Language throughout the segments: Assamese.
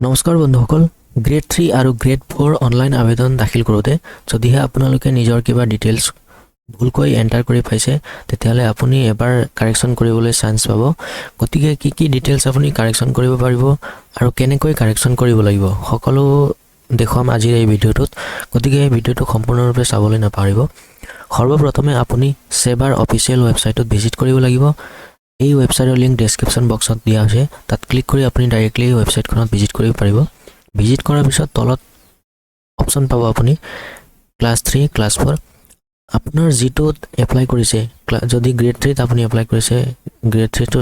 নমস্কাৰ বন্ধুসকল, গ্ৰেড 3 আৰু গ্ৰেড 4 অনলাইন আবেদন দাখিল কৰোঁতে যদিহে আপোনালোকে নিজৰ কিবা ডিটেইলছ ভুলকৈ এণ্টাৰ কৰি পাইছে, তেতিয়াহ'লে আপুনি এবাৰ কাৰেকশ্যন কৰিবলৈ চান্স পাব। গতিকে কি কি ডিটেইলছ আপুনি কাৰেকশ্যন কৰিব পাৰিব আৰু কেনেকৈ কাৰেকশ্যন কৰিব লাগিব, সকলো দেখুৱাম আজিৰ এই ভিডিঅ'টোত। গতিকে এই ভিডিঅ'টো সম্পূৰ্ণৰূপে চাবলৈ নাপাহৰিব। সৰ্বপ্ৰথমে আপুনি ছেবাৰ অফিচিয়েল ৱেবছাইটত ভিজিট কৰিব লাগিব। এই ৱেবছাইটৰ লিংক ডেছক্ৰিপশ্যন বক্সত দিয়া হৈছে। তাত ক্লিক কৰি আপুনি ডাইৰেক্টলি এই ৱেবছাইটখনত ভিজিট কৰিব পাৰিব। ভিজিট কৰাৰ পিছত তলত অপশ্যন পাব আপুনি ক্লাছ 3, ক্লাছ 4। আপোনাৰ যিটোত এপ্লাই কৰিছে, যদি গ্ৰেড 3ত আপুনি এপ্লাই কৰিছে, গ্ৰেড 3টো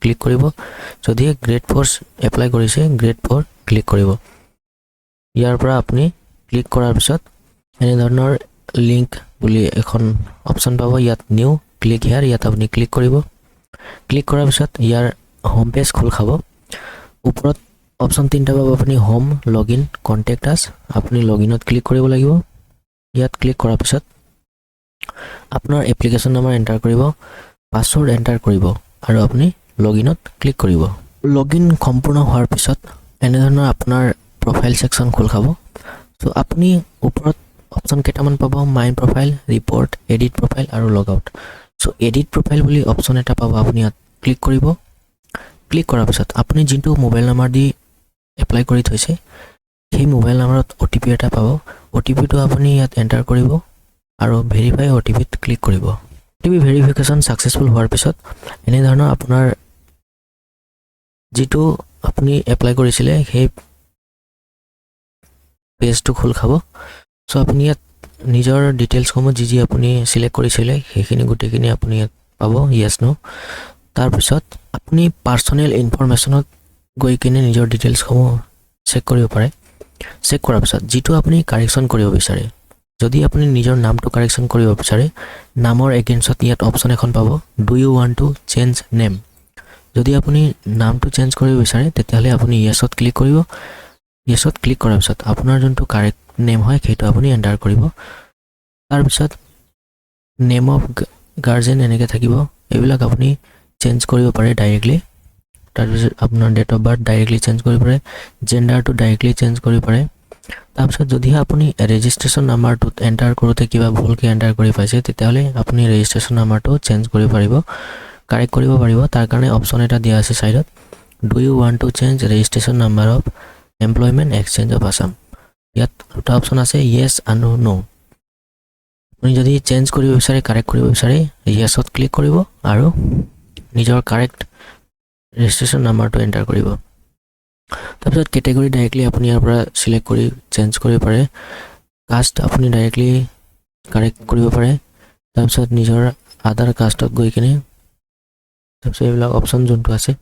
ক্লিক কৰিব। যদিহে গ্ৰেড 4 এপ্লাই কৰিছে, গ্ৰেড 4 ক্লিক কৰিব। ইয়াৰ পৰা আপুনি ক্লিক কৰাৰ পিছত এনেধৰণৰ লিংক বুলি এখন অপশ্যন পাব। ইয়াত নিউ, ক্লিক হেয়াৰ, ইয়াত আপুনি ক্লিক কৰিব। ক্লিক কৰাৰ পিছত ইয়াৰ হোম পেজ খোল খাব। ওপৰত অপশ্যন তিনিটা পাব আপুনি, home, log in, contact আছ। আপুনি লগ ইনত ক্লিক কৰিব লাগিব। ইয়াত ক্লিক কৰাৰ পিছত আপোনাৰ এপ্লিকেশ্যন নাম্বাৰ এণ্টাৰ কৰিব, পাছৱৰ্ড এণ্টাৰ কৰিব আৰু আপুনি লগ ইনত ক্লিক কৰিব। লগ ইন সম্পূৰ্ণ হোৱাৰ পিছত এনেধৰণৰ আপোনাৰ প্ৰফাইল ছেকশ্যন খোল খাব। চ' আপুনি ওপৰত অপশ্যন কেইটামান পাব, my profile, report, edit profile আৰু লগ আউট। চ' এডিট প্ৰফাইল বুলি অপশ্যন এটা পাব, আপুনি ইয়াত ক্লিক কৰিব। ক্লিক কৰাৰ পিছত আপুনি যোনটো মোবাইল নাম্বাৰ দি এপ্লাই কৰি থৈছে, সেই মোবাইল নাম্বাৰত অ'টিপি এটা পাব। অ'টিপিটো আপুনি ইয়াত এণ্টাৰ কৰিব আৰু ভেৰিফাই অ'টিপিত ক্লিক কৰিব। অ'টিপি ভেৰিফিকেশ্যন ছাকচেছফুল হোৱাৰ পিছত এনেধৰণৰ আপোনাৰ যিটো আপুনি এপ্লাই কৰিছিলে, সেই পেজটো খোল খাব। চ' আপুনি ইয়াত নিজৰ ডিটেইলছসমূহ, যি যি আপুনি চিলেক্ট কৰিছিলে, সেইখিনি গোটেইখিনি আপুনি ইয়াত পাব, য়েছ, ন'। তাৰপিছত আপুনি পাৰ্চনেল ইনফৰমেশ্যনত গৈ কিনে নিজৰ ডিটেইলছসমূহ চেক কৰিব পাৰে। চেক কৰাৰ পিছত যিটো আপুনি কাৰেকশ্যন কৰিব বিচাৰে, যদি আপুনি নিজৰ নামটো কাৰেকশ্যন কৰিব বিচাৰে, নামৰ এগেইনষ্টত ইয়াত অপশ্যন এখন পাব, "Do you want to change name?" যদি আপুনি নামটো চেঞ্জ কৰিব বিচাৰে, তেতিয়াহ'লে আপুনি য়েছত ক্লিক কৰিব। য়েছত ক্লিক কৰাৰ পিছত আপোনাৰ যোনটো কাৰেক্ট নেম হয়, সেইটো আপুনি এণ্টাৰ কৰিব। তাৰপিছত নেম অফ গাৰ্জেন এনেকৈ থাকিব, এইবিলাক আপুনি চেঞ্জ কৰিব পাৰে ডাইৰেক্টলি। তাৰপিছত আপোনাৰ date of birth directly change কৰিব পাৰে, জেণ্ডাৰটো ডাইৰেক্টলি চেঞ্জ কৰিব পাৰে। তাৰপিছত যদিহে আপুনি ৰেজিষ্ট্ৰেশ্যন নাম্বাৰটোত এণ্টাৰ কৰোঁতে কিবা ভুলকৈ এণ্টাৰ কৰি পাইছে, তেতিয়াহ'লে আপুনি ৰেজিষ্ট্ৰেশ্যন নাম্বাৰটো চেঞ্জ কৰিব পাৰিব, কাৰেক্ট কৰিব পাৰিব। তাৰ কাৰণে অপশ্যন এটা দিয়া আছে ছাইডত, "Do you want to change registration number of Employment Exchange of Assam?" ইয়াত দুটা অপশ্যন আছে, য়েছ আৰু ন'। আপুনি যদি চেঞ্জ কৰিব বিচাৰে, কাৰেক্ট কৰিব বিচাৰে, য়েছত ক্লিক কৰিব আৰু নিজৰ কাৰেক্ট ৰেজিষ্ট্ৰেশ্যন নাম্বাৰটো এণ্টাৰ কৰিব। তাৰপিছত কেটেগৰী ডাইৰেক্টলি আপুনি ইয়াৰ পৰা চিলেক্ট কৰি চেঞ্জ কৰিব পাৰে। কাষ্ট আপুনি ডাইৰেক্টলি কাৰেক্ট কৰিব পাৰে। তাৰপিছত নিজৰ আদাৰ কাষ্টত গৈ কিনে, তাৰপিছত এইবিলাক অপশ্যন যোনটো আছে,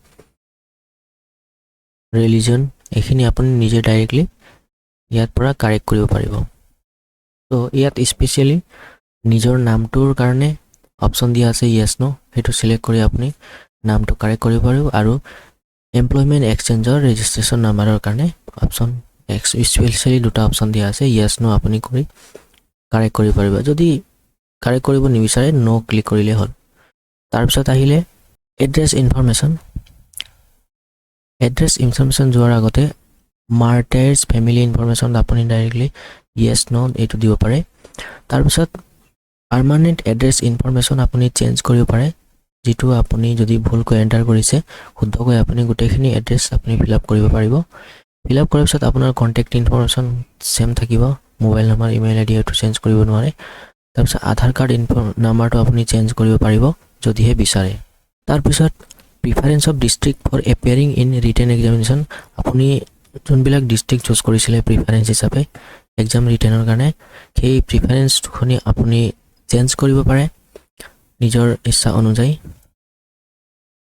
ৰিলিজন, এইখিনি আপুনি নিজে ডাইৰেক্টলি ইয়াৰ পৰা কাৰেক্ট কৰিব পাৰিব। ত' ইয়াত স্পেচিয়েলি নিজৰ নামটোৰ কাৰণে অপশ্যন দিয়া আছে য়েছ, ন', সেইটো চিলেক্ট কৰি আপুনি নামটো কাৰেক্ট কৰিব পাৰিব। আৰু এমপ্লয়মেণ্ট এক্সচেঞ্জৰ ৰেজিষ্ট্ৰেশ্যন নাম্বাৰৰ কাৰণে অপশ্যন স্পেচিয়েলি দুটা অপশ্যন দিয়া আছে, য়েছ, ন', আপুনি কৰি কাৰেক্ট কৰিব পাৰিব। যদি কাৰেক্ট কৰিব নিবিচাৰে, ন' ক্লিক কৰিলেই হ'ল। তাৰপিছত আহিলে এড্ৰেছ ইনফৰমেশ্যন। এড্ৰেছ ইনফৰমেশ্যন যোৱাৰ আগতে মাৰ্টাইজ ফেমিলি ইনফৰমেশ্যন, আপুনি ডাইৰেক্টলি য়েছ, ন' এইটো দিব পাৰে। তাৰপিছত পাৰ্মানেণ্ট এড্ৰেছ ইনফৰমেশ্যন আপুনি চেঞ্জ কৰিব পাৰে। যিটো আপুনি যদি ভুলকৈ এণ্টাৰ কৰিছে, শুদ্ধকৈ আপুনি গোটেইখিনি এড্ৰেছ আপুনি ফিল আপ কৰিব পাৰিব। ফিল আপ কৰাৰ পিছত আপোনাৰ কণ্টেক্ট ইনফৰমেশ্যন ছেম থাকিব, মোবাইল নম্বৰ, ইমেইল আই ডি, এইটো চেঞ্জ কৰিব নোৱাৰে। তাৰপিছত আধাৰ কাৰ্ড নাম্বাৰটো আপুনি চেঞ্জ কৰিব পাৰিব, যদিহে বিচাৰে। তাৰপিছত preference of district for appearing in written examination, আপুনি যোনবিলাক ডিষ্ট্ৰিক্ট চুজ কৰিছিলে প্ৰিফাৰেঞ্চ হিচাপে এক্সাম ৰিটেনৰ কাৰণে, সেই প্ৰিফাৰেঞ্চখিনি আপুনি চেঞ্জ কৰিব পাৰে নিজৰ ইচ্ছা অনুযায়ী।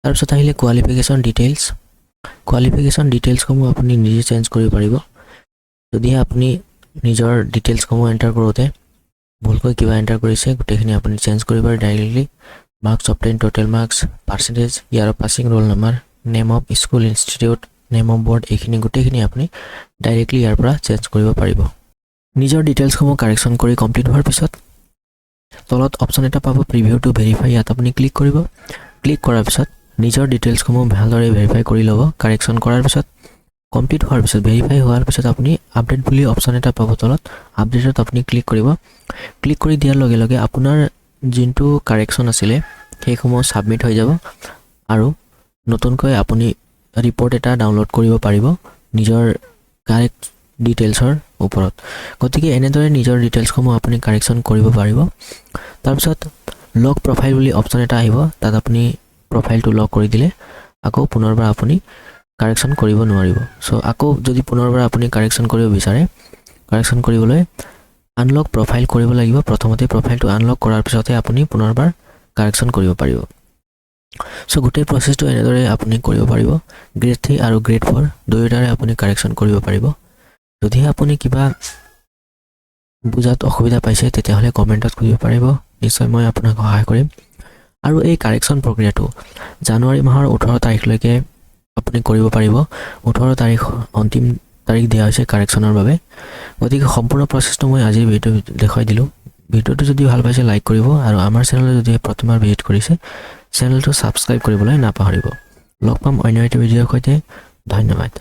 তাৰপিছত আহিলে কোৱালিফিকেশ্যন ডিটেইলছ। কোৱালিফিকেশ্যন ডিটেইলছসমূহ আপুনি নিজে চেঞ্জ কৰিব পাৰিব। যদিহে আপুনি নিজৰ ডিটেইলছসমূহ এণ্টাৰ কৰোঁতে ভুলকৈ কিবা এণ্টাৰ কৰিছে, গোটেইখিনি আপুনি চেঞ্জ কৰিব পাৰে directly. Marks obtained, total marks, percentage, year of passing, roll number, name of school, institute, name of board, এইখিনি গোটেইখিনি আপুনি ডাইৰেক্টলি ইয়াৰ পৰা চেঞ্জ কৰিব পাৰিব। নিজৰ ডিটেইলছসমূহ কাৰেকশ্যন কৰি কমপ্লিট হোৱাৰ পিছত তলত অপশ্যন এটা পাব, প্ৰিভিউ টু ভেৰিফাই, ইয়াত আপুনি ক্লিক কৰিব। ক্লিক কৰাৰ পিছত নিজৰ ডিটেইলছসমূহ ভালদৰে ভেৰিফাই কৰি ল'ব। কাৰেকশ্যন কৰাৰ পিছত কমপ্লিট হোৱাৰ পিছত, ভেৰিফাই হোৱাৰ পিছত আপুনি আপডেট বুলি অপশ্যন এটা পাব তলত। আপডেটত আপুনি ক্লিক কৰিব। ক্লিক কৰি দিয়াৰ লগে লগে আপোনাৰ যোনটো কাৰেকশ্যন আছিলে, সেইসমূহ ছাবমিট হৈ যাব আৰু নতুনকৈ আপুনি ৰিপৰ্ট এটা ডাউনলোড কৰিব পাৰিব নিজৰ কাৰেক্ট ডিটেইলছৰ ওপৰত। গতিকে এনেদৰে নিজৰ ডিটেইলছসমূহ আপুনি কাৰেকশ্যন কৰিব পাৰিব। তাৰপিছত লক প্ৰফাইল বুলি অপশ্যন এটা আহিব। তাত আপুনি প্ৰফাইলটো লক কৰি দিলে আকৌ পুনৰবাৰ আপুনি কাৰেকশ্যন কৰিব নোৱাৰিব। চ' আকৌ যদি পুনৰবাৰ আপুনি কাৰেকশ্যন কৰিব বিচাৰে, কাৰেকশ্যন কৰিবলৈ আনলক প্ৰফাইল কৰিব লাগিব। প্ৰথমতে প্ৰফাইলটো আনলক কৰাৰ পিছতহে আপুনি পুনৰবাৰ কাৰেকশ্যন কৰিব পাৰিব। চ' গোটেই প্ৰচেছটো এনেদৰে আপুনি কৰিব পাৰিব। গ্ৰেড 3 আৰু গ্ৰেড 4 দুয়োটাৰে আপুনি কাৰেকশ্যন কৰিব পাৰিব। যদিহে আপুনি কিবা বুজাত অসুবিধা পাইছে, তেতিয়াহ'লে কমেণ্টত সুধিব পাৰিব। নিশ্চয় মই আপোনাক সহায় কৰিম। আৰু এই কাৰেকশ্যন প্ৰক্ৰিয়াটো জানুৱাৰী মাহৰ 18 তাৰিখলৈকে আপুনি কৰিব পাৰিব। 18 তাৰিখ অন্তিম তাৰিখ দিয়া হৈছে কাৰেকশ্যনৰ বাবে। গতিকে সম্পূৰ্ণ প্ৰচেছটো মই আজিৰ ভিডিঅ'টো দেখুৱাই দিলোঁ। ভিডিঅ'টো যদি ভাল পাইছে, লাইক কৰিব আৰু আমাৰ চেনেলত যদি প্ৰথমবাৰ ভিজিট কৰিছে, চেনেলটো ছাবস্ক্ৰাইব কৰিবলৈ নাপাহৰিব। লগ পাম অন্য এটা ভিডিঅ'ৰ সৈতে। ধন্যবাদ।